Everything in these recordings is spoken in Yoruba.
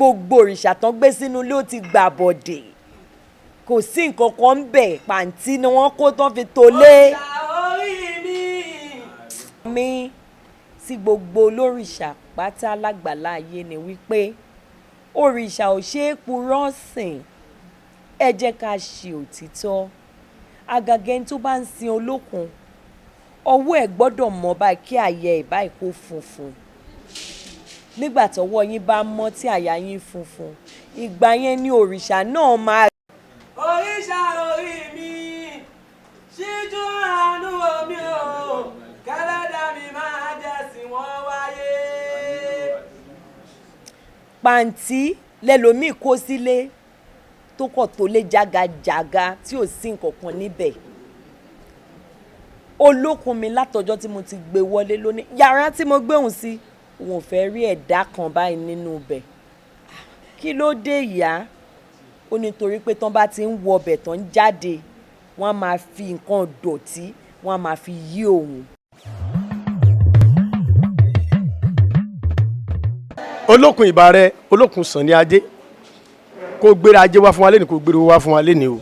Gbogbo òrìṣà tán gbé sínú ilé ó ti gbà bọ̀dẹ̀, kò sí nǹkan kan ń bẹ̀, pàǹtí ni wọ́n kó tán fi tó lé. Mi sí gbogbo olórìṣà pátá lágbàlá ayé ni wípé òrìṣà ò ṣeé purọ́ sìn. Ẹ jẹ́ ká ṣe òtítọ́. Àgàgà ẹni tó bá ń sin Olókun, ọwọ́ ẹ̀ gbọ́dọ̀ mọ́ báyìí, kí àyà ẹ̀ báyìí kó funfun. Nígbà tọ́wọ́ yín bá mọ́, tí àyà yín funfun, ìgbà yẹn ni òrìṣà náà máa. Òrìṣà orí mi, ṣíjú àánú omi o, kẹlẹ́dà mi máa jẹ́ sí wọ́n wáyé. Pàǹtí lẹlòmíì kó sílé tó kọ̀ tó lé jágajàga tí ò sí nǹkan kan níbẹ̀. Olókun mi, látọjọ́ tí mo ti gbé wọlé lónìí, yàrá tí mo gbé òun sí, òun ò fẹ́ rí ẹ̀dá kan báyìí nínú ibẹ̀. Kí ló dé, ìyá? Ó ní torí pé tán bá ti ń wọ ọbẹ̀ tán jáde, wọ́n á máa fi nǹkan dọ̀tí, wọ́n á máa fi yí òun. Olókun, ìbà rẹ. Olókun sàn ní ajé, kó gbéra ajé wá fún wa lẹ́nu, kó gbéra owó wá fún wa lẹ́nu o.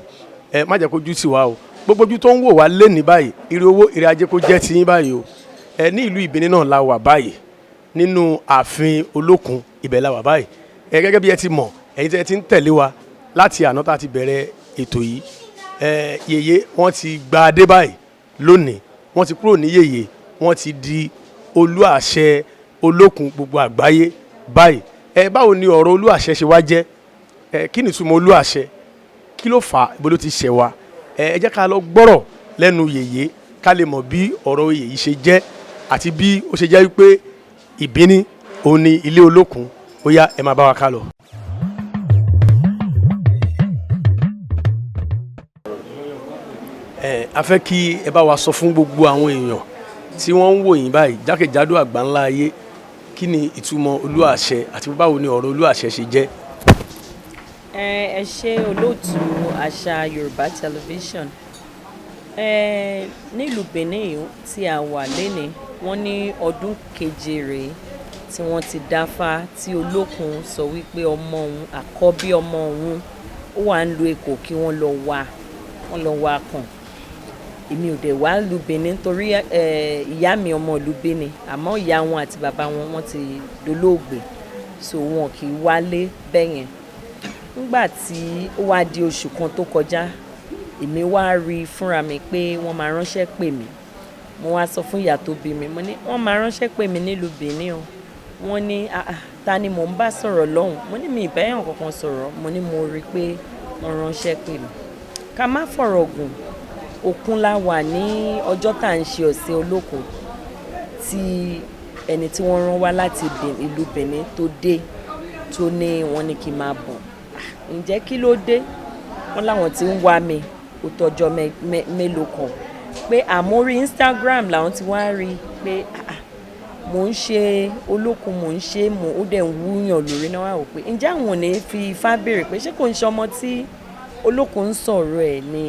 Ẹ má jẹ́ kó jú sí wa o. Gbogbo ojú tó ń wò wá lẹ́nu báyìí, ire owó, ire ajé kó jẹ́ tiyín báyìí o. Ẹ ní ìlú Ìbíní náà la wà báyìí, nínú ààfin Olókun, ibẹ̀ la wà báyìí. Ẹ gẹ́gẹ́ bí ẹ ti mọ̀, ẹ̀yin tí ẹ ti ń tẹ̀lé wa láti àná tá a ti bẹ̀rẹ̀ ètò yìí, ẹ yèyé wọ́n ti gba adé báyìí lónìí. Wọ́n ti kúrò ní yèyé, wọ́n ti di olú àṣẹ Olókun gbogbo àgbáyé báyìí. Ẹ báwo ni ọ̀rọ̀ olú àṣẹ ṣe wá jẹ́? Ẹ kí ni ìtumọ̀ olú àṣẹ? Kí ló fà á? Ibo ló ti ṣẹ̀ wá? Ẹ jẹ́ ká lọ gbọ́rọ̀ lẹ́nu yèyé, ká lè mọ̀ bí ọ̀rọ̀ oyè yìí ṣe jẹ́ àti bí ó ṣe jẹ́ wípé Ìbíní òun ni ilé Olókun. Ó yá, ẹ máa bá wa ká lọ. Ẹ a fẹ́ kí ẹ bá wa sọ fún gbogbo àwọn èèyàn tí wọ́n ń wò yín báyìí jákèjádò àgbáńlá ayé, kí ni ìtumọ̀ olú àṣẹ àti báwo ni ọ̀rọ̀ olú àṣẹ ṣe jẹ́? Ẹ ṣe, olóòtú Àṣà Yorùbá Television. Ẹ nílùú Benin tí a wà lénìí, wọ́n ní ọdún keje rèé tí wọ́n ti dáfá, tí Olókun sọ wípé ọmọ òun, àkọ́bí ọmọ òun, ó wà ń lu Èkó, kí wọ́n lọ wá, wọ́n lọ wá kàn. Èmi ò dẹ̀ wá lu Benin torí ìyá mi ọmọ ìlú Benin, àmọ́ ìyá wọn àti bàbá wọn, wọ́n ti dolóògbé, so wọn kì í wálé bẹ́yẹn. Nígbà tí ó wá di oṣù kan tó kọjá, èmi wá rí fúnra mi pé wọ́n máa ránṣẹ́ pè mí. Mo wá sọ fún ìyá tó bí mi, mo ní wọ́n máa ránṣẹ́ pè mí nílùú Benin o. Wọ́n ní, "Ah ah, ta ni mò ń bá sọ̀rọ̀ lọ́hùn?" Mo ní mi ì bá èèyàn kankan sọ̀rọ̀. Mo ní mo rí pé wọ́n ránṣẹ́ pè mí. Ká má fọ̀rọ̀ gùn, òkun la wà ní ọjọ́ tá à ń ṣe ọ̀sẹ̀ Olókun, tí ẹni tí wọ́n rán wá láti ìlú Benin tó dé, tó ní wọ́n ní kí n máa bọ̀. Ǹjẹ́ kí ló dé? Wọ́n láwọn tí ń wá mi ó tọjọ́ mélòó kan, pé àmọ́ orí Instagram làwọn ti wá rí pé ah, mò ń ṣe Olókun, mò ń ṣe, mò ó dẹ̀ ń wúyàn lórí náà. Wá wò pé ǹjẹ́ àwọn ò ní fi ifá béèrè pé ṣé kò ń ṣe ọmọ tí Olókun ń sọ̀rọ̀ ẹ̀ ni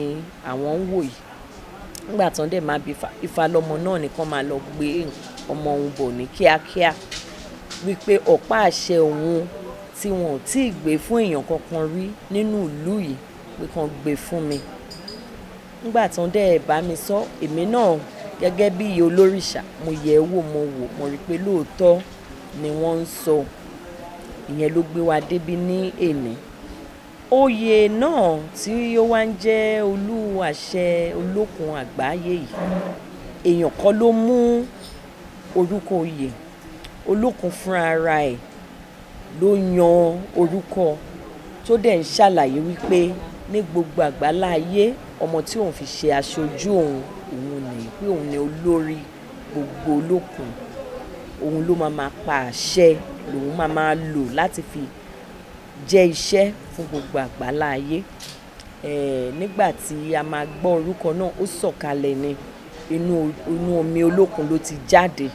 àwọn ń wò yìí. Nígbà tí wọ́n dẹ̀ máa bi Ifá, lọ́mọ náà nìkan máa lọ gbé ọmọ òun bọ̀ ní kíákíá, wípé ọ̀pá àṣẹ òun tí wọn ò tí ì gbé fún èèyàn kankan rí nínú ìlú yìí, pé kàn gbé fún mi. Nígbà tí wọ́n dẹ̀ bá mi sọ, èmi náà gẹ́gẹ́ bí olórìṣà, mo yẹ̀ ẹ́ wò, mo wò, mo rí pé lóòótọ́ ni wọ́n ń sọ. Ìyẹn ló gbé wa débí ní èní. Oyè náà tí ó wá ń jẹ́ olú àṣẹ Olókun àgbáyé yìí, èèyàn kọ́ ló mú orúkọ oyè. Olókun fúnra ara ẹ̀ ló yan orúkọ, tó dẹ̀ ń ṣàlàyé wípé ní gbogbo àgbálá ayé, ọmọ tí òun fi ṣe aṣojú òun, òun ní pé òun ni olórí gbogbo Olókun, òun ló máa máa pa àṣẹ, lòun máa máa lò láti fi jẹ́ iṣẹ́ fún gbogbo àgbálá ayé. Nígbà tí a máa gbọ́ orúkọ náà, ó sọ̀kalẹ̀ ní inú omi Olókun ló ti jáde,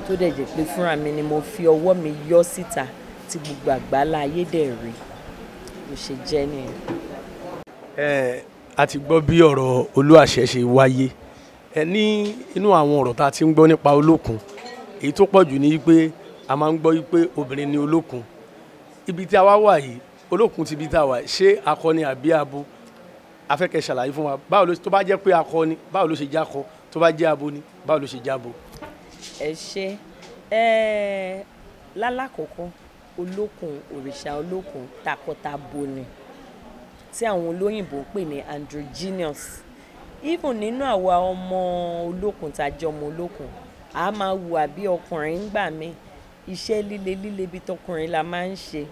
tó dẹ̀ jẹ́ pé fúnra mi ni mo fi ọwọ́ mi yọ síta tí gbogbo àgbálá ayé dẹ̀ rí. Bó ṣe jẹ́ nìyẹn. Ẹ a ti gbọ́ bí ọ̀rọ̀ olú àṣẹ ṣe wáyé. Ẹ ní inú àwọn ọ̀rọ̀ tá a ti ń gbọ́ nípa Olókun, èyí tó pọ̀ jù ní pé a máa ń gbọ́ wípé obìnrin ni Olókun. Ibi tí a wá wà yìí, Olókun ti ibi tá a wà, ṣé akọni àbí abo? A fẹ́ kẹ́ ṣàlàyé fún wa báwo ló, tó bá jẹ́ pé akọni, báwo ló ṣe jákọ? Tó bá jẹ́ abo ni, báwo ló ṣe jábo? Ẹ ṣe. Ẹ lálákọ̀ọ́kọ́, Olókun, òrìṣà Olókun takọtabo ni, tí àwọn olóyìnbó ń pè ní androgynous. Even nínú àwa ọmọ Olókun tá a jẹ́ ọmọ Olókun, a máa hùwà bí ọkùnrin ńgbà míì. Iṣẹ́ líle líle bí tọkùnrin la máa ń ṣe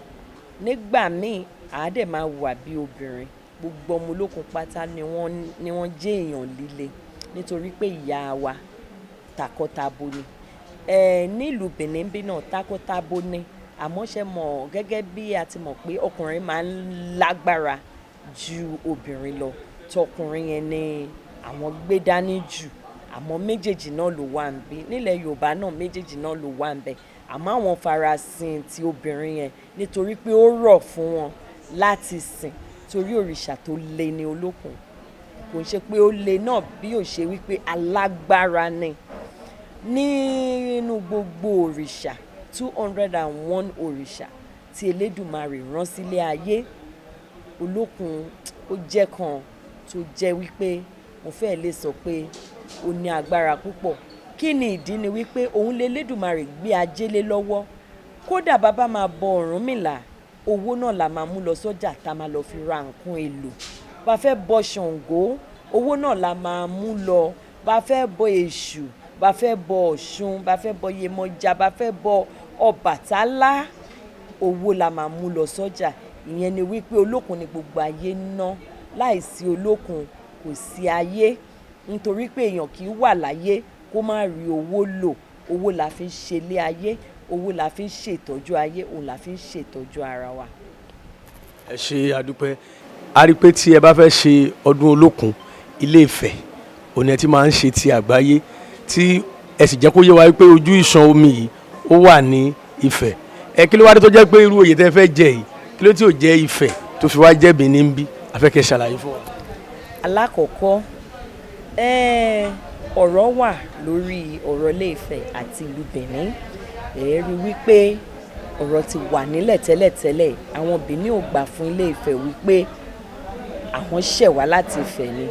nígbà míì, a dẹ̀ máa hùwà bí obìnrin. Gbogbo ọmọ Olókun pátá ni wọ́n jẹ́ èèyàn líle, nítorí pé ìyá wa takọtabo ni. Ẹ nílùú Benin bí náà, takọtabo ni. Àmọ́ ṣe mọ̀, gẹ́gẹ́ bí a ti mọ̀ pé ọkùnrin máa ń lágbára ju obìnrin lọ, tọkùnrin yẹn ni àwọn gbé dání jù. Àmọ́ méjèèjì náà ló wà ń bí nílẹ̀ Yorùbá náà, méjèèjì náà ló wà ń bẹ. Àmọ́ àwọn farasin ti obìnrin yẹn, nítorí pé ó rọ̀ fún wọn láti sìn, torí òrìṣà tó le ní Olókun. Kò ń ṣe pé ó le náà, bí ò ṣe wípé alágbára ni. Nínú gbogbo òrìṣà, 201 òrìṣà tí Elédùmarè rán sílé ayé, Olókun ó jẹ́ kan tó jẹ́ wípé mo fẹ́ lè sọ pé ó ní agbára púpọ̀. Kí ni ìdí? Ni wípé òun lè Elédùmarè gbé ajé lé lọ́wọ́. Kódà bàbá máa bọ Ọ̀rúnmìlà, owó náà la máa mú lọ sọ́jà tá a máa lọ fi ra nǹkan èlò. Bá fẹ́ bọ Ṣàngó, owó náà la máa mú lọ. Bá fẹ́ bọ Èṣù, bá fẹ́ bọ Ọ̀ṣun, bá fẹ́ bọ Yemọja, bá fẹ́ bọ Ọbàtálá, owó la máa mú lọ sọ́jà. Ìyẹn ni wípé Olókun ni gbogbo ayé ń ná. Láìsí Olókun, kò sí ayé, nítorí pé èèyàn kì í wà láyé kó má rí owó lò. Owó la fi ń ṣe ilé ayé, owó la fi ń ṣètọ́jú ayé, òun la fi ń ṣètọ́jú ara wa. Ẹ ṣe, àdúpẹ́. A rí i pé tí ẹ bá fẹ́ ṣe ọdún Olókun, Ilé Ifẹ̀ òní ẹ ti máa ń ṣe ti àgbáyé, tí ẹ sì jẹ́ kó yé wa pé ojú ìṣàn omi yìí ó wà ní Ifẹ̀. Ẹ kí ló wá dé tó jẹ́ pé irú oyè tẹ́ fẹ́ jẹ yìí, kí ló tí ò jẹ́ Ifẹ̀ tó fi wá jẹ́ Benin bí? A fẹ́ kẹ́ ṣàlàyé fún wa. Alákọ̀ọ́kọ́, ọ̀rọ̀ wà lórí ọ̀rọ̀ Ilé Ifẹ̀ àti ìlú Benin. Ẹ rí wípé ọ̀rọ̀ ti wà nílẹ̀ tẹ́lẹ̀tẹ́lẹ̀. Àwọn Benin ò gbà fún Ilé Ifẹ̀ wípé àwọn ṣẹ̀ wá láti Ifẹ̀ ni.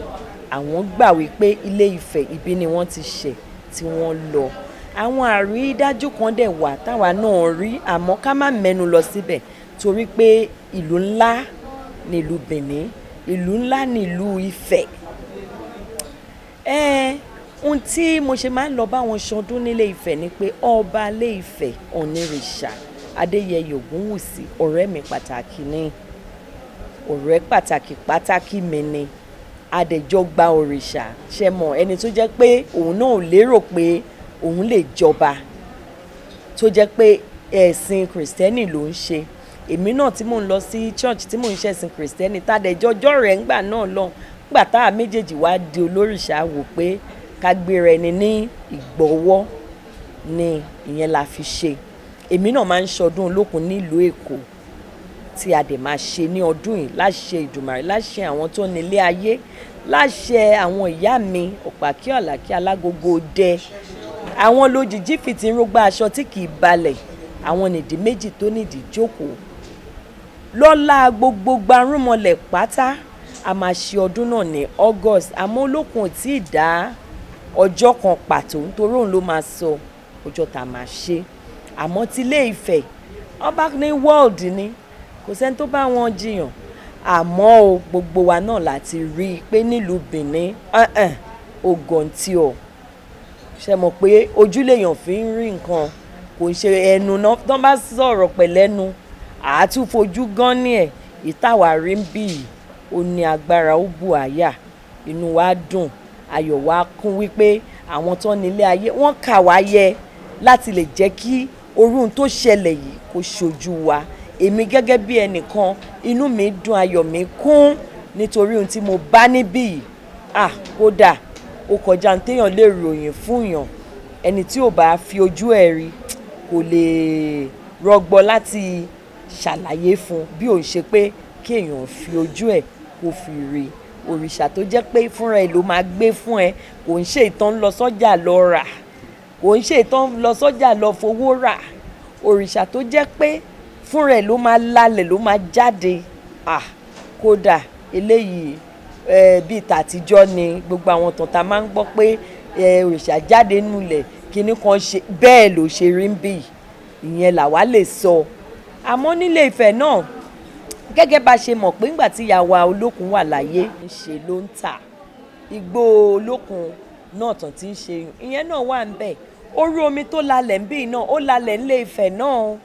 Àwọn gbà wípé Ilé Ifẹ̀ ibi ni wọ́n ti ṣẹ̀ tí wọ́n lọ. Àwọn àrídájú kan dẹ̀ wà táwa náà rí, àmọ́ ká má mẹ́nu lọ síbẹ̀, torí pé ìlú ńlá ní ìlú Benin, ìlú ńlá ní ìlú Ifẹ̀. Ohun tí mo ṣe máa ń lọ bá wọn ṣọdún nílé Ifẹ̀ ni pé ọba Ilé Ifẹ̀, Ọ̀nìrìṣà Adéyẹyè Ògúnwùsì, ọ̀rẹ́ mi pàtàkì ni, ọ̀rẹ́ pàtàkì pàtàkì mi ni. Adẹ̀jọ́ gba òrìṣà. Ṣe mọ̀, ẹni tó jẹ́ pé òun náà ò lérò pé òun lè jọba, tó jẹ́ pé ẹ̀sìn Kìrìsìtẹ́nì ló ń ṣe, èmi náà tí mò ń lọ sí church, tí mò ń ṣẹ̀sìn Kìrìsìtẹ́nì, tádẹ̀jọ́jọ́ rẹ̀ ńgbà náà lọ. Ńgbà táwa méjèèjì wá di olórìṣà, wò pé ká gbéra ẹni ní ìgbọ́wọ́ ni, ìyẹn la fi ṣe. Èmi náà máa ń ṣọdún Olókun nílùú Èkó, tí a dẹ̀ máa ṣe ní ọdún yìí, láṣẹ Ìdùmarè, láṣẹ àwọn tó nílé ayé, láṣẹ àwọn ìyá mi Ọ̀pàkí Ọ̀làkí Alágogo dẹ, àwọn lójijì fìtí rógbá aṣọ tí kì í balẹ̀, àwọn nìdí méjì tó nídìí jókòó lọ́la gbogbo gbarúmọlẹ̀ pátá. A máa ṣe ọdún náà ní August, àmọ́ Olókun ò tí ì dá ọjọ́ kan pàtó, nítorí òun ló máa sọ ọjọ́ tá a máa ṣe. Àmọ́ tí Ilé Ifẹ̀, ọba ní world ni, kò sẹ́ni tó bá wọn jiyàn. Àmọ́ o, gbogbo wa náà láti rí i pé nílùú Benin ògàntí ọ̀ ṣe mọ̀ pé ojú lèèyàn fi ń rí nǹkan, kò ń ṣe ẹnu náà. Tó bá sọ̀rọ̀ pẹ̀lẹ́nu, àátún fojú gan ní ẹ̀. Ìtawà rí ń bì yìí, ó ní agbára, ó bù àyà. Inú wa dùn, ayọ̀ wa kún wípé àwọn tó nílé ayé wọ́n kà wá yẹ láti lè jẹ́ kí orun tó ṣẹlẹ̀ yìí kó ṣojú wa. Èmi gẹ́gẹ́ bí ẹnìkan, inú mi dùn, ayọ̀ mi kún, nítorí ohun tí mo bá níbí yìí, ah, kódà ó kọjá ní téèyàn lè ròyìn fún yàn. Ẹni tí ò bá fi ojú ẹ̀ rí kò lè rọgbọ láti ṣàlàyé fún, bí ò ń ṣe pé kí èèyàn fi ojú ẹ̀ kó fi rí òrìṣà tó jẹ́ pé fúnra ẹ̀ ló máa gbé fún ẹ. Kò ń ṣe ìtàn lọ sọ́jà lọ rà, kò ń ṣe ìtàn lọ sọ́jà lọ fowó rà. Òrìṣà tó jẹ́ pé Fúnra ẹ̀ ló máa lálẹ̀, ló máa jáde. Ah, kódà eléyìí bíi tàtijọ́ ni gbogbo àwọn tàn tá a máa ń gbọ́ pé òrìṣà jáde nulẹ̀, kinní kan ṣe bẹ́ẹ̀ ló ṣe rí ń bì. Ìyẹn làwa lè sọ. Àmọ́ nílé Ifẹ̀ náà, gẹ́gẹ́ bá a ṣe mọ̀ pé ńgbà tí ìyá wa Olókun wà láyé, ń ṣe ló ń tà igbó Olókun náà tàn tí ń ṣe, ìyẹn náà wà ń bẹ̀. Orú omi tó lalẹ̀ ń bì náà, ó lalẹ̀ ńlé Ifẹ̀ náà.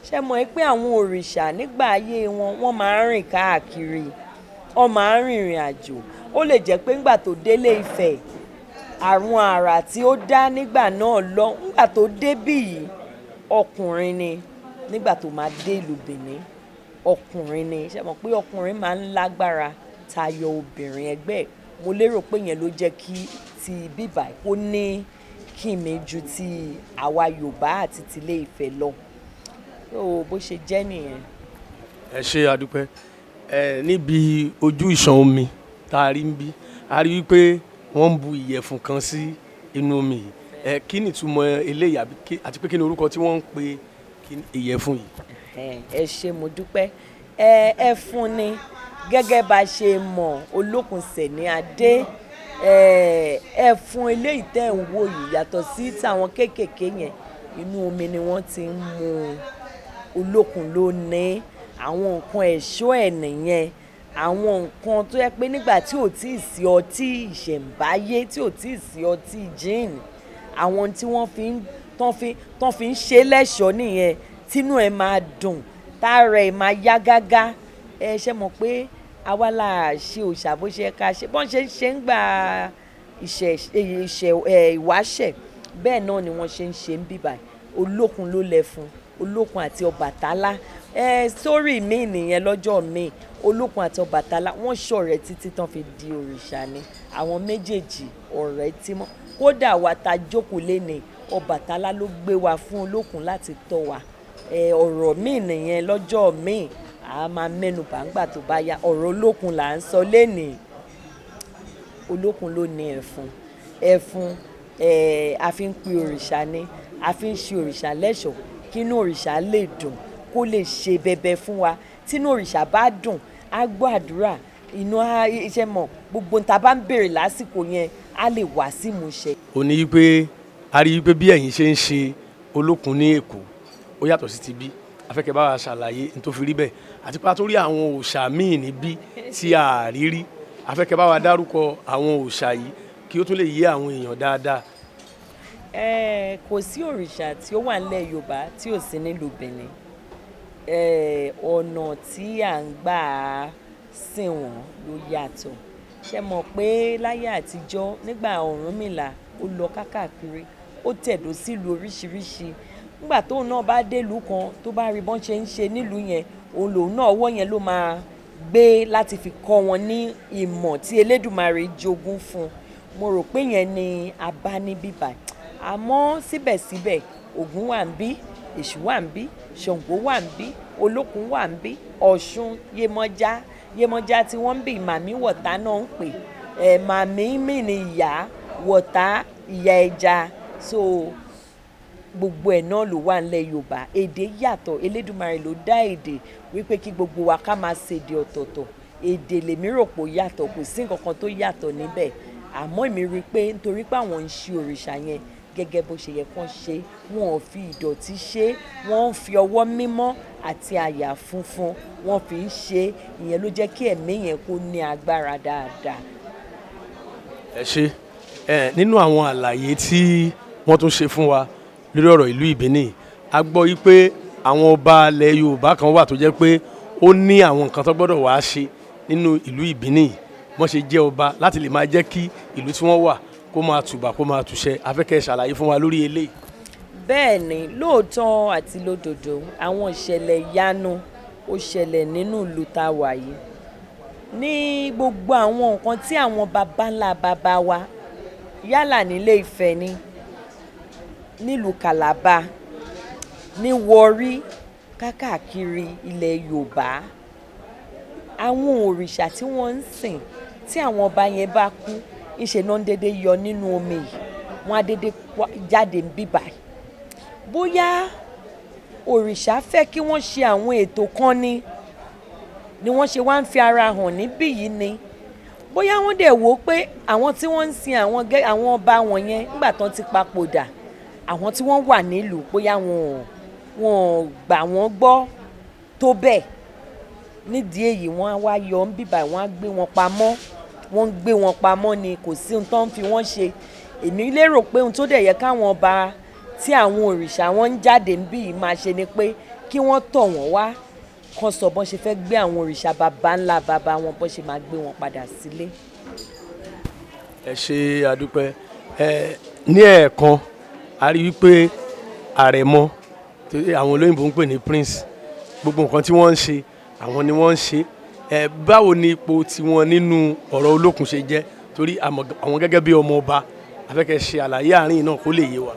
Ṣe mọ̀ pé àwọn òrìṣà nígbà ayé wọn, wọ́n máa ń rìn káàkiri, wọ́n máa ń rìnrìn àjò. Ó lè jẹ́ pé ńgbà tó délé Ifẹ̀, àwọn àrà tí ó dá nígbà náà lọ, ńgbà tó débì yìí, ọkùnrin ni. Nígbà tó máa dé ìlú Benin, ọkùnrin ni. Ṣe mọ̀ pé ọkùnrin máa ń lágbára tayọ obìnrin ẹgbẹ́? Mo lérò pé yẹn ló jẹ́ kí ti bíbà kó ní kìmí ju ti àwa Yorùbá àti tilé Ifẹ̀ lọ. So bó ṣe jẹ́ nìyẹn. Ẹ ṣe, àdúpẹ́. Ẹ níbi ojú ìṣàn omi tá a rí ń bí, a rí wípé wọ́n ń bu ìyẹ̀fun kan sí inú omi yìí. Ẹ kí ni ìtumọ̀ eléyìí, àti pé kí ni orúkọ tí wọ́n ń pe ìyẹ̀fun yìí? Ẹ ṣé, mo dúpẹ́. Ẹ ẹfun ni. Gẹ́gẹ́ bá a ṣe mọ̀, Olókun Sẹ̀ní Adé, ẹfun eléyìí tẹ́ ń wò yìí yàtọ̀ sí tàwọn kéékèèké yẹn. Inú omi ni wọ́n ti ń mú. Olókun ló ní àwọn nǹkan ẹ̀ṣọ́ ẹ̀ nìyẹn, àwọn nǹkan tó yẹ pé nígbà tí ò tí ì sí ọtí ìṣẹ̀ǹbáyé, tí ò tí ì sí ọtí gin, àwọn tí wọ́n fi ń tán fi ń ṣe lẹ́ṣọ̀ọ́ nìyẹn, tínú ẹ̀ máa dùn, tára ẹ̀ máa yá gágá. Ẹ ṣe mọ̀ pé àwa la ṣe òòṣà bó ṣe ká ṣe, bọ́n ṣe ń ṣe ń gba ìṣẹ̀ ìṣẹ̀ ẹ̀ ìwáṣẹ̀, bẹ́ẹ̀ náà ni wọ́n ṣe ń ṣe ń bíbà. Olókun ló lẹ fún Olókun àti Ọbàtálá. Ẹ sórí mi nìyẹn lọ́jọ́ mi. Olókun àti Ọbàtálá, wọ́n ṣọ̀rẹ́ títí tán fi di òrìṣà ni àwọn méjèèjì, ọ̀rẹ́ tímọ́. Kódà wa ta jókòó léni, Ọbàtálá ló gbé wa fún Olókun láti tọ́ wa. Ẹ ọ̀rọ̀ mi nìyẹn lọ́jọ́ mi, a máa mẹ́nu bà ńgbà tó bá yá. Ọ̀rọ̀ Olókun là ń sọ lénìí. Olókun ló ní ẹ̀fun. Ẹ̀fun a fi ń pe òrìṣà ni, a fi ń ṣe òrìṣà lẹ́ṣọ̀ọ́ kínú òrìṣà lè dùn, kó lè ṣe bẹbẹ fún wa. Tínú òrìṣà bá dùn, á gbọ́ àdúrà, inú á iṣẹ́ mọ̀, gbogbo ohun tá a bá ń béèrè lásìkò yẹn á lè wá sí ìmúṣẹ. Ó ní wípé a rí wípé bí ẹ̀yin ṣe ń ṣe Olókun ní Èkó, ó yàtọ̀ sí ti bí. A fẹ́ kẹ́ bá wa ṣàlàyé n tó fi rí bẹ́ẹ̀, àti pé a tó rí àwọn òòṣà míì níbí tí a rí rí. A fẹ́ kẹ́ bá wa dárúkọ àwọn òòṣà yìí kí ó tún lè yé àwọn èèyàn dáadáa. Ẹ kò sí òrìṣà tí ó wà nílẹ̀ Yorùbá tí ò sí nílùú Benin. Ọ̀nà tí à ń gbà sìn wọ́n ló yàtọ̀. Ṣé mọ̀ pé láyé àtijọ́, nígbà Ọ̀rúnmìlà, ó lọ kákàkiri, ó tẹ̀dó sílùú oríṣiríṣi. Nígbà tóun náà bá dé ìlú kan, tó bá rí bọ́n ṣe ń ṣe nílùú yẹn, òun lòun náà ọwọ́ yẹn ló máa gbé láti fi kọ́ wọn ní ìmọ̀ tí Elédùmarè jogún fún un. Mo rò pé yẹn ni a bá ní bíbà. Àmọ́ síbẹ̀síbẹ̀, Ògún wà ń bí, Èṣù wà ń bí, Ṣàngó wà ń bí, Olókun wà ń bí, Ọ̀ṣun, Yemọja. Yemọja tí wọ́n ń bì, Màmí Wọ̀tá náà ń pè. Ẹ̀ Màmí mì ní ìyá, Wọ̀tá ìyá ẹja. So gbogbo ẹ̀ náà ló wà nílẹ̀ Yorùbá. Èdè yàtọ̀, Elédùmarè ló dá èdè wípé kí gbogbo wa ká máa ṣèdè ọ̀tọ̀ọ̀tọ̀. Èdè lèmi rò pé ó yàtọ̀, kò sí nǹkan kan tó yàtọ̀ níbẹ̀. Àmọ́ èmi rí i pé nítorí pé àwọn ń ṣe òrìṣà yẹn gẹ́gẹ́ bó ṣe yẹ kán ṣe, wọn ò fi ìdọ̀tí ṣe, wọ́n ń fi ọwọ́ mímọ́ àti àyà funfun wọ́n fi ń ṣe. Ìyẹn ló jẹ́ kí ẹ̀mí yẹn kó ní agbára dáadáa. Ẹ ṣe. Ẹ nínú àwọn àlàyé tí wọ́n tún ṣe fún wa lórí ọ̀rọ̀ ìlú Ìbíní, a gbọ́ wípé àwọn ọba ilẹ̀ Yorùbá kan wà tó jẹ́ pé ó ní àwọn nǹkan tó gbọ́dọ̀ wá ṣe nínú ìlú Ìbíní, wọ́n ṣe jẹ́ ọba, láti lè máa jẹ́ kí ìlú tí wọ́n wà kó máa tùbà, kó máa tùṣẹ. A fẹ́ kẹ́ ẹ ṣàlàyé fún wa lórí eléyìí. Bẹ́ẹ̀ ni, lóòótọ́ àti lódodo, àwọn ìṣẹ̀lẹ̀ ìyanu ó ṣẹlẹ̀ nínú ìlú tá a wà yìí. Ní gbogbo àwọn nǹkan tí àwọn baba ńlá baba wa, yálà nílé Ifẹ̀ ni, nílùú Calabar, ní Warri, kákàkiri ilẹ̀ Yorùbá, àwọn òrìṣà tí wọ́n ń sìn, tí àwọn ọba yẹn bá kú, ńṣe náà ń dédé yọ nínú omi yìí, wọ́n á dédé jáde ń bíbà. Bóyá òrìṣà fẹ́ kí wọ́n ṣe àwọn ètò kan ni ni wọ́n ṣe wá ń fi ara hàn níbí yìí ni. Bóyá wọ́n dẹ̀ wò ó pé àwọn tí wọ́n ń sin àwọn àwọn ọba wọ̀nyẹn nígbà tán ti papòdà, àwọn tí wọ́n wà nílùú bóyá wọn ò gbà wọ́n gbọ́ tó bẹ́ẹ̀. Nídìí èyí wọ́n á wá yọ ń bíbà, wọ́n á gbé wọn pamọ́. Wọ́n ń gbé wọn pamọ́ ni, kò sí ohun tó ń fi wọ́n ṣe. Èmi lérò pé ohun tó dẹ̀ yẹ káwọn ọba tí àwọn òrìṣà wọn ń jáde ń bí yìí máa ṣe ni pé kí wọ́n tọ̀ wọ́n wá, kán sọ bọ́n ṣe fẹ́ gbé àwọn òrìṣà baba ńlá baba wọn, bọ́n ṣe máa gbé wọn padà sílé. Ẹ ṣe, àdúpẹ́. Ẹ ní ẹ̀ẹ̀kan a rí wípé àrẹ̀mọ tí àwọn olóyìnbó ń pè ní prince, gbogbo nǹkan tí wọ́n ń ṣe, àwọn ni wọ́n ń ṣe. Ẹ báwo ni ipò tiwọn nínú ọ̀rọ̀ Olókun ṣe jẹ́? Torí àwọn gẹ́gẹ́ bí ọmọ ọba, a fẹ́ kẹ́ ṣe àlàyé àárín náà kó lè yé wa.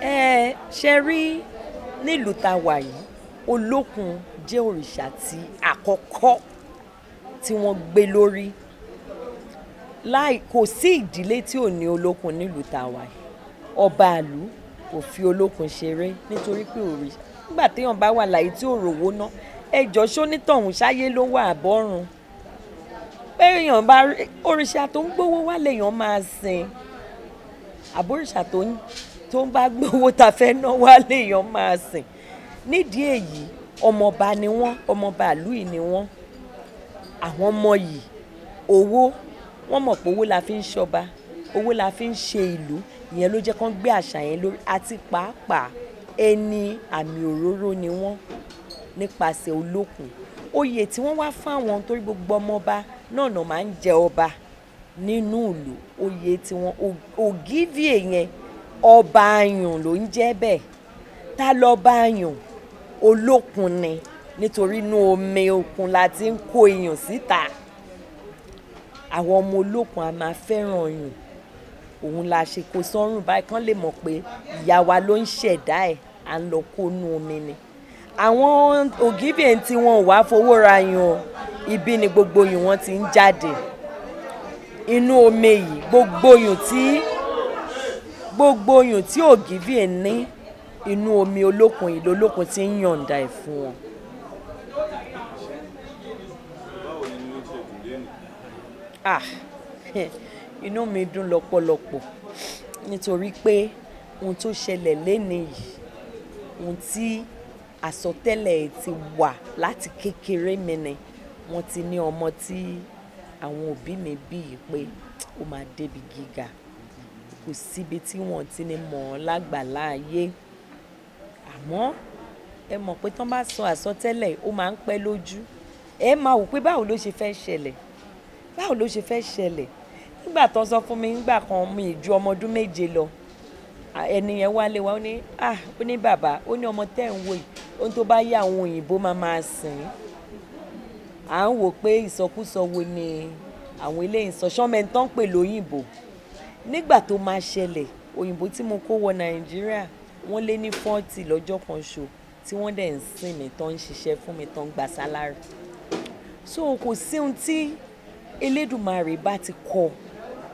Ẹ ṣe rí, nílùú tá wà yìí, Olókun jẹ́ òrìṣà tí àkọ́kọ́ tí wọ́n gbé lórí. Láì kò sí ìdílé tí ò ní Olókun nílùú tá wà yìí. Ọba ìlú kò fi Olókun ṣeré, nítorí pé òrìṣà, nígbà téèyàn bá wà láyé tí ò rówó ná, ẹjọ́ sónítọ̀hún ṣáyé ló wà àbọ̀run. Pé èèyàn bá òrìṣà tó ń gbówó wá lèèyàn máa sìn, àbórìṣà tó ń bá gbówó ta fẹ́ ná wá lèèyàn máa sìn. Nídìí èyí, ọmọọba ni wọ́n, ọmọọba ìlú yìí ni wọ́n. Àwọn ọmọ yìí, owó, wọ́n mọ̀ pé owó la fi ń ṣọba, owó la fi ń ṣe ìlú. Ìyẹn ló jẹ́ kán gbé àṣà yẹn lórí. Àti pàápàá ẹni àmì òróró ni wọ́n nípasẹ̀ Olókun. Oyè tí wọ́n wá fáwọn, torí gbogbo ọmọọba náà náà máa ń jẹ ọba nínú ìlú, oyè tí wọ́n Ògìvìè yẹn, ọba ayùn ló ń jẹ́ bẹ́ẹ̀. Ta lọ́ba ayùn? Olókun ni, nítorí inú omi òkun la ti ń kó iyùn síta. Àwọn ọmọ Olókun a máa fẹ́ràn iyùn, òun la ṣe kó sọ́rùn báyìí kán lè mọ̀ pé ìyá wa ló ń ṣẹ̀dá ẹ̀, à ń lọ kó inú omi ni. Àwọn Ògìvìè tí wọn ò wá fowó ra iyùn o, ibi ni gbogbo iyùn wọn ti ń jáde. Inú omi yìí, gbogbo iyùn tí Ògìvìè ní, inú omi Olókun yìí lolókun ti ń yọ̀ǹda ẹ̀ fún wọn. Báwo ni inú ṣe dùn lẹ́nu? Ah, inú mi dùn lọ́pọ̀lọpọ̀, nítorí pé ohun tó ṣẹlẹ̀ lénìí yìí, ohun tí àsọtẹ́lẹ̀ ti wà láti kékeré mi ni. Wọ́n ti ní ọmọ tí àwọn òbí mi bí yìí pé ó máa débi gíga, kò síbi tí wọ́n ti ní mọ̀ ọ́ lágbàlá ayé. Àmọ́ ẹ mọ̀ pé tí wọ́n bá sọ àsọtẹ́lẹ̀, ó máa ń pẹ́ lójú. Ẹ máa wò pé báwo ló ṣe fẹ́ ṣẹlẹ̀, báwo ló ṣe fẹ́ ṣẹlẹ̀. Nígbà tó ń sọ fún mi nígbà kan, mi ju ọmọ ọdún 7 lọ, ẹni yẹn wálé wa, ó ní, "Ah," ó ní, "bàbá," ó ní, "ọmọ tẹ́ ń wò yìí, ohun tó bá yá àwọn òyìnbó máa máa sìn." À ń wò pé ìsọkúsọ wo ni àwọn eléyìí ń sọ, ṣọ́mọ tó ń pè lóyìnbó. Nígbà tó máa ṣẹlẹ̀, òyìnbó tí mo kó wọ Nàìjíríà, wọ́n lé ní 40 lọ́jọ́ kan ṣo, tí wọ́n dẹ̀ ń sìn mí, tó ń ṣiṣẹ́ fún mi, tó ń gba salary. So kò sí ohun tí Elédùmarè bá ti kọ,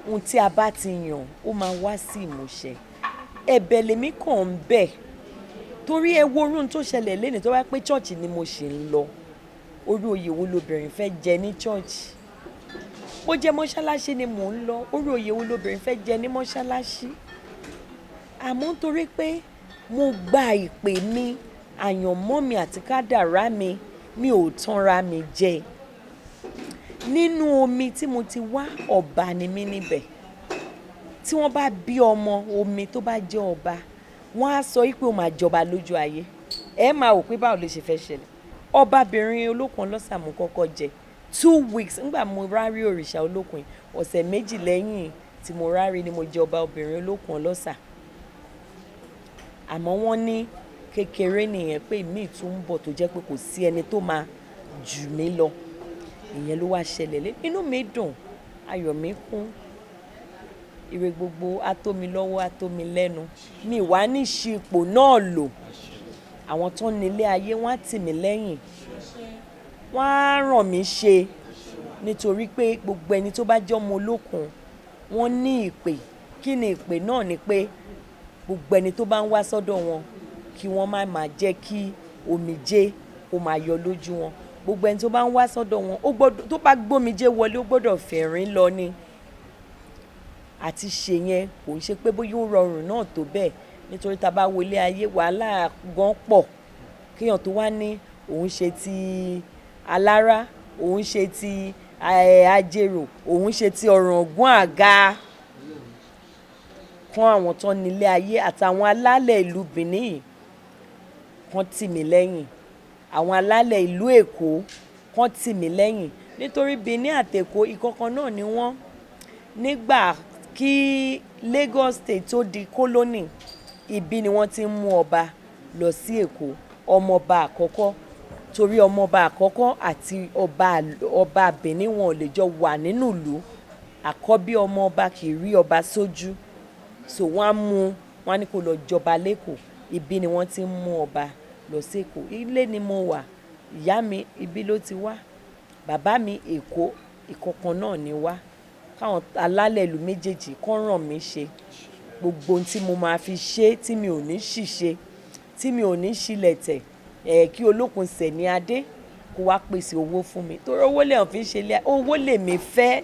ohun tí a bá ti yàn, ó máa wá sí ìmúṣẹ. Ẹ̀bẹ̀ lèmi kàn ń bẹ̀, torí ẹ wo orun tó ṣẹlẹ̀ lénìí, tó bá pé church ni mo ṣì ń lọ, orí oyè wo lobìnrin fẹ́ jẹ ní church? Bó jẹ́ mọ́ṣáláṣí ni mò ń lọ, orí oyè wo lobìnrin fẹ́ jẹ ní mọ́ṣáláṣí? Àmọ́ nítorí pé mo gba ìpè mi, àyànmọ́ mi àti kádàrá mi, mi ò tanra mi jẹ. Nínú omi tí mo ti wá, ọba ni mí níbẹ̀. Tí wọ́n bá bí ọmọ omi tó bá jẹ́ ọba, wọ́n á sọ wípé ó máa jọba lójú ayé. Ẹ máa wò pé báwo ló ṣe fẹ́ ṣẹlẹ̀. Ọbabìnrin Olókun Ọlọ́sà mo kọ́kọ́ jẹ. 2 weeks nígbà mo rárí òrìṣà Olókun yìí, ọ̀sẹ̀ 2 lẹ́yìn tí mo rárí ni mo jẹ ọba obìnrin Olókun Ọlọ́sà. Àmọ́ wọ́n ní kékeré nìyẹn, pé ìmíì tún ń bọ̀ tó jẹ́ pé kò sí ẹni tó máa jù mí lọ. Ìyẹn ló wá ṣẹlẹ̀ lé. Inú mi dùn, ayọ̀ mi kún. Ire gbogbo á tó mi lọ́wọ́, á tó mi lẹ́nu. Mi wá ní ṣi ipò náà lò. Àwọn tó ní ilé ayé, wọ́n á tì mí lẹ́yìn. Wọ́n á ràn mí ṣe, nítorí pé gbogbo ẹni tó bá jẹ́ ọmọ Olókun, wọ́n ní ìpè. Kí ni ìpè náà? Ni pé gbogbo ẹni tó bá ń wá sọ́dọ̀ wọn, kí wọ́n má máa jẹ́ kí Omijé kó máa yọ lójú wọn. Gbogbo ẹni tó bá ń wá sọ́dọ̀ wọn, ó gbọ́dọ̀, tó bá gbómijé wọlé, ó gbọ́dọ̀ fẹ̀rín lọ ni. Àti ṣe yẹn kò ń ṣe pé bóyá ó rọrùn náà tó bẹ́ẹ̀, nítorí tá a bá wọlé ayé, wàhálà gan pọ̀. Kéèyàn tó wá ní òun ṣe ti alára, òun ṣe ti ajérò, òun ṣe ti Ọ̀ràngún àga kan, àwọn tó nílé ayé àtàwọn alálẹ̀ ìlú Benin kan tì mí lẹ́yìn, àwọn alálẹ̀ ìlú Èkó kan tì mí lẹ́yìn, nítorí Benin àtÈkó ìkọ̀kan náà ni wọ́n. Nígbà kí Lagos State tó di colony, ibi ni wọ́n ti ń mú ọba lọ sí Èkó, ọmọọba àkọ́kọ́, torí ọmọọba àkọ́kọ́ àti ọba Benin wọn ò lè jọ wà nínú ìlú. Àkọ́bí ọmọọba kì í rí ọba sójú, so wọ́n á mú wọn á ní kó lọ jọba lẹ́kọ̀ọ́. Ibi ni wọ́n ti ń mú ọba lọ sí Èkó. Ilé ni mo wà, ìyá mi ibi ló ti wá, bàbá mi Èkó, ìkọ̀kan náà ni wá. Káwọn alálẹ̀ ìlú méjèèjì kán ràn mí ṣe gbogbo ohun tí mo máa fi ṣe, tí mi ò ní ṣìṣe, tí mi ò ní ṣílẹ̀tẹ̀ ẹ̀, kí Olókun Sẹ̀ní Adé kó wá pèsè owó fún mi, torí owó lèèyàn fi ń ṣe ilé. Owó lèmi fẹ́,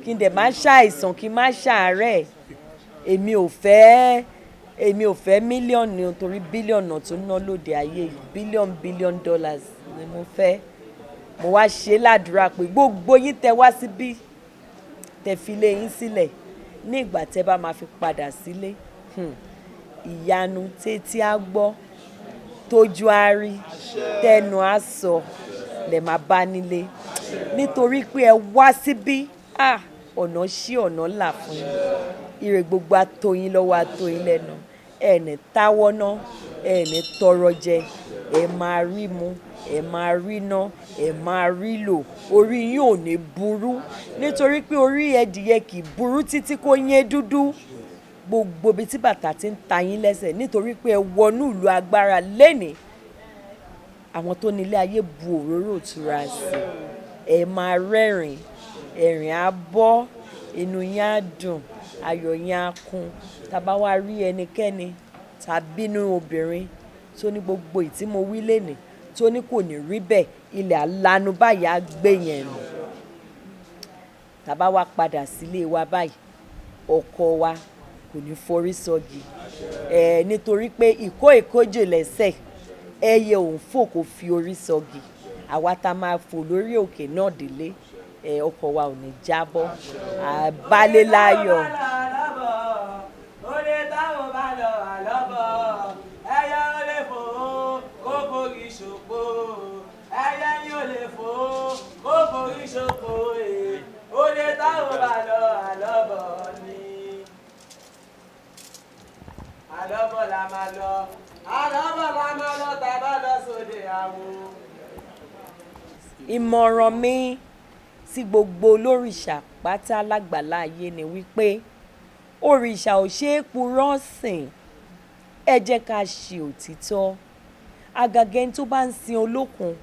kí n dẹ̀ má ṣàìsàn, kí n má ṣàárẹ̀. Èmi ò fẹ́ mílíọ̀nù, torí bílíọ̀nù tó ná lóde ayé yìí, billion billion dollars ni mo fẹ́. Mo wá ṣe ládùúrà pé gbogbo yín tẹ wá síbí, tẹ fi ilé yín sílẹ̀, ní ìgbà tẹ bá máa fi padà sílé, ìyanu tétí á gbọ́, tójú á rí, tẹnu á sọ lẹ̀ máa bá nílé, nítorí pé ẹ wá síbí. Ah, ọ̀nà ṣí, ọ̀nà là fún yín. Ire gbogbo á tó yín lọ́wọ́, á tó yín lẹ́nu. Ẹ ní táwọ́ ná, ẹ ní tọrọ jẹ, ẹ máa rí mu, ẹ máa rí ná, ẹ máa rí lò. Orí yín ò ní burú, nítorí pé orí ẹdìyẹ kì í burú títí kó yẹn dúdú. Gbogbo ibi tí bàtà ti ń ta yín lẹ́sẹ̀, nítorí pé ẹ wọnú ìlú agbára lénìí, àwọn tó nílé ayé bu òróró ìtura sí, ẹ máa rẹ́rìn, ẹ̀rìn á bọ́, inú yín á dùn, ayọ̀ yín á kún. Tá bá wá rí ẹnikẹ́ni tàbí inú obìnrin tó ní gbogbo ìtí mo wí lénìí, tó ní kò ní rí bẹ́ẹ̀, ilẹ̀ alanu báyìí á gbé yẹn nù. Tá bá wá padà sílé wa báyìí, ọkọ wa kò ní forí sọ́gi ẹ, nítorí pé ìkó ìkójè lẹ́sẹ̀ ẹyẹ òun fò kò fi orí sọ́gi. Àwa tá máa fò lórí òkè náà délé ẹ, ọkọ wa ò ní jábọ́, àbálẹ́ láyọ̀. Olè táwọn bá lọ àlọ́bọ̀, ẹyẹ ó lè fò ó kó forí ṣòpó, ẹyẹ yín ó lè fò ó kó forí ṣòpó. Olè táwọn bá lọ àlọ́bọ̀ ni, àlọ́bọ̀ la máa lọ, àlọ́bọ̀ la máa lọ tá a bá lọ sóde àwo. Ìmọ̀ràn mi sí gbogbo olórìṣà pátá lágbàlá ayé ni wípé òrìṣà ò ṣeé purọ́ sìn. Ẹ jẹ́ ká ṣe òtítọ́. Àgàgà ẹni tó bá ń sin Olókun,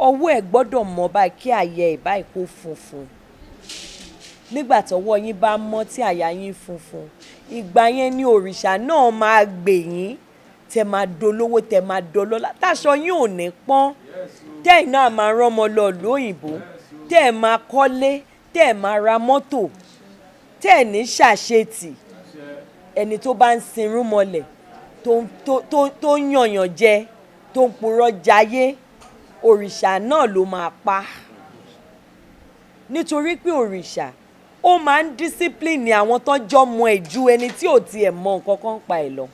ọwọ́ ẹ̀ gbọ́dọ̀ mọ́ báyìí, kí àyà ẹ̀ báyìí kó funfun. Nígbà tọ́wọ́ yín bá mọ́, tí àyà yín funfun, ìgbà yẹn ni òrìṣà náà máa gbè yín, tẹ máa dolówó, tẹ máa dọlọ́lá, táṣọ yín ò ní pọ́n, tẹ́ ẹ̀ náà máa rán ọmọ lọ ìlú òyìnbó, tẹ́ ẹ̀ máa kọ́lé, tẹ́ ẹ̀ máa ra mọ́tò, tẹ́ ẹ̀ ní ṣàṣetì. Ẹni tó bá ń sinrún mọlẹ̀, tó ń yànyàn jẹ, tó ń purọ́ jayé, òrìṣà náà ló máa pa, nítorí pé òrìṣà ó máa ń discipline àwọn tó jọmọ ẹ̀ ju ẹni tí ò tiẹ̀ mọ nǹkan kan pa ẹ̀ lọ.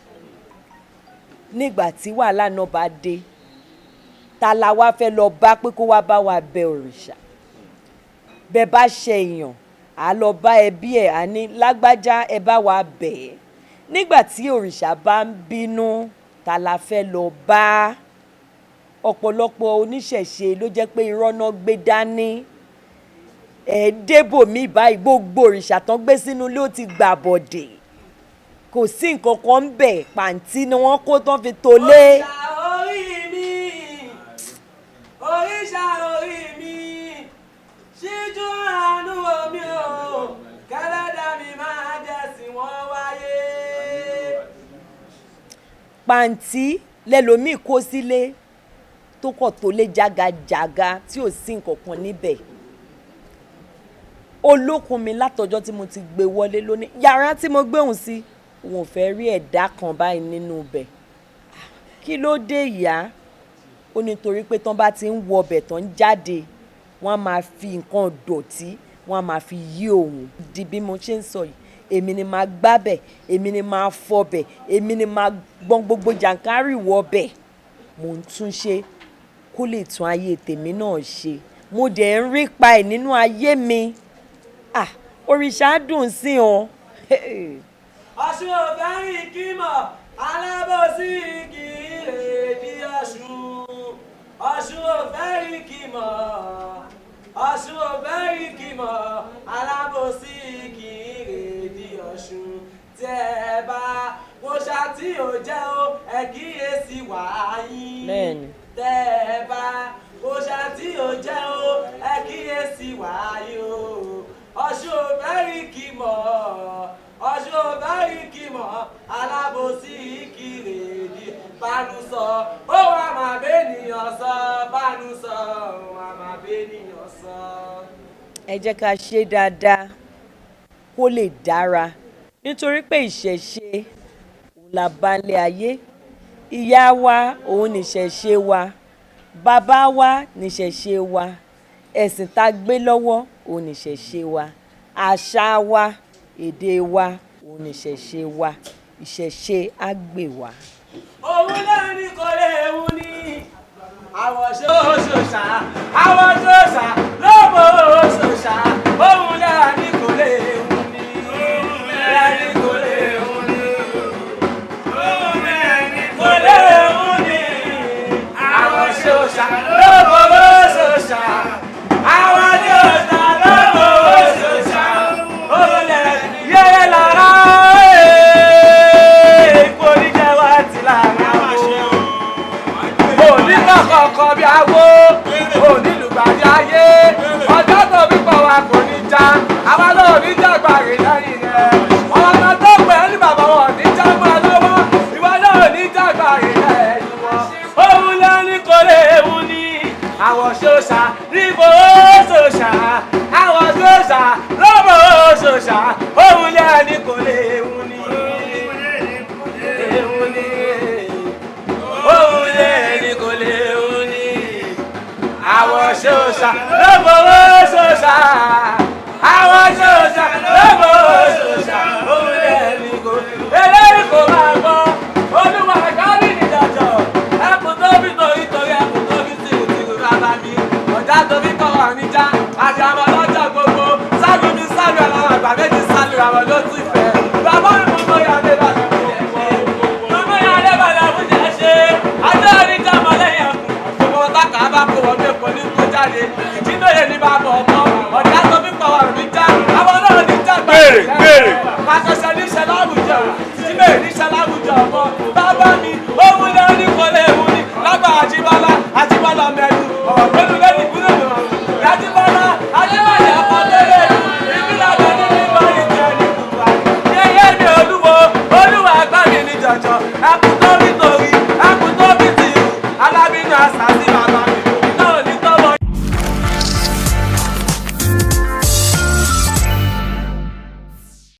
Nígbà tí wàhálà náà bá dé, ta la wá fẹ́ lọ bá pé kó wá bá wa bẹ òrìṣà? Bẹ́ẹ̀ bá ṣe èèyàn, à lọ bá ẹbí ẹ̀, à ní lágbájá, ẹ bá wa bẹ̀ ẹ́. Nígbà tí òrìṣà bá ń bínú, ta la fẹ́ lọ bá? Ọ̀pọ̀lọpọ̀ oníṣẹ̀ṣe ló jẹ́ pé irọ́ náà gbé dání. Ẹ̀ débò mí báyìí, gbogbo òrìṣà tán gbé sínú ilé ó ti gbà bọ̀dẹ̀, kò sí nǹkan kan ń bẹ̀, pàǹtí ni wọ́n kó tán fi tó lé. Òrìṣà orí mi, òrìṣà orí mi, ṣíjú àánú omi o, kẹlẹ́dà mi máa jẹ́ sí wọ́n wáyé. Pàǹtí Lẹ́lòmíì kó sílé tó kọ̀ tó lé jágajàga tí ò sí nǹkan kan níbẹ̀. Olókun mi látọjọ́ tí mo ti gbé wọlé lónìí, yàrá tí mo gbé òun sí, òun ò fẹ́ rí ẹ̀dá kan báyìí nínú ibẹ̀. Kí ló dé, ìyá? Ó ní torí pé tán bá ti ń wọ ọbẹ̀ tán jáde, wọ́n á máa fi nǹkan dọ̀tí, wọ́n á máa fi yí òun. Di bí mo ṣe ń sọ yìí, èmi ni máa gbábẹ̀, èmi ni máa fọbẹ̀, èmi ni máa gbọ́n gbogbo jàǹkárì wọbẹ̀. Mò ń tún ṣe kó lè tún ayé tèmi náà ṣe. Mo dẹ̀ ń rí pa ẹ̀ nínú ayé mi. Ah, òrìṣà dùn sí ọ. Ọ̀ṣun ò fẹ́ rìn kí mọ̀, alábòsí kì í lè di Ọ̀ṣun. Ọ̀ṣun ò fẹ́ rìn kí mọ̀, Ọ̀ṣun ò fẹ́ rìn kí mọ̀, alábòsí kì í lè di Ọ̀ṣun. Tẹ́ ẹ bá wo ṣá tí ò jẹ́ o, ẹ kíyèsí wà yín. Bẹ́ẹ̀ni. Tẹ́ ẹ bá wo ṣá tí ò jẹ́ o, ẹ kíyèsí wà yín o. Ọ̀ṣun ò fẹ́ rìn kí mọ̀, Ọ̀ṣun ò fẹ́ rìn kí mọ̀, alábòsí kì í lè di bánu sọ. Ó wà máa bẹ́nìyàn sọ, bánu sọ, ó wà máa bẹ́nìyàn sọ. Ẹ jẹ́ ká ṣe dáadáa kó lè dára, nítorí pé ìṣẹ̀ṣe òun la bá ń lé ayé. Ìyá wa òun níṣẹ̀ṣe wa, bàbá wa níṣẹ̀ṣe wa, ẹ̀sìn tá a gbé lọ́wọ́ òun níṣẹ̀ṣe wa, àṣà wa, èdè wa òun níṣẹ̀ṣe wa. Ìṣẹ̀ṣe á gbè wá. Òun náà ní kò lè wù ní àwọn ṣoṣoṣà, àwọn ṣoṣà lọ́mọ ṣoṣà. Òun náà ní kò lè wù ní, náà ní kò lè wù ní, òun náà ní kò lè wù ní, àwọn ṣoṣà lọ́mọ ṣoṣà, àwọn ṣoṣà lọ́mọ ṣoṣà. Òun náà yẹ́yẹ́ lára ẹ̀ kò ní jẹ́ wá ti lára o. Oníkọ̀kọ̀kọ̀ bí awo, onílùgbàdì ayé, ọjọ́ tó bí pọ̀ wá kò ní já, àwa náà ní jàgbá rè lẹ́yìn rẹ̀. Ọmọ tó pẹ̀ ní bàbá wọn ní jágbá lọ́wọ́, ìwọ náà ní jàgbá rè lẹ́yìn wọn. Òun lẹ́ni kò lè wù ní àwọn ṣòṣà níbo ṣòṣà, àwọn ṣòṣà lọ́mọ ṣòṣà, òun lẹ́ni kò lè wù ní. Wù ní, òun lẹ́ni kò lè wù ní, àwọn ṣòṣà lọ́mọ ṣòṣà, àwọn ṣòṣà lọ́mọ ṣòṣà, òun lẹ́ni kò eléyìí kò máa gbọ́. Olúwa kárí nìjọjọ, ẹkùn tó bí torí torí, ẹkùn tó bí tìrùtìrù bàbá mi, ọ̀dà tó bí kọ̀ wà níjà àti àwọn ọlọ́jọ́ gbogbo sálù mi sálù àwọn àgbà méjì sálù àwọn ló ti fẹ́. Bàbá mi mú mọ́ yàrá bàbá mi mú mọ́ yàrá bàbá mi jẹ́ ṣe ajọ́ oníjà mọ́ lẹ́yìn ẹkùn gbogbo wọn tákà bá kó wọn bí epo ní kó jáde ìjínlóye ní bàbá ọkọ ọ̀dà tó bí kọ̀ wà níjà àwọn náà níjà gbà. Béèrè, béèrè. Akọ̀ṣẹ́ níṣẹ́ láwùjọ, ìjínlóye níṣẹ́ láwùjọ ọmọ bàbá mi.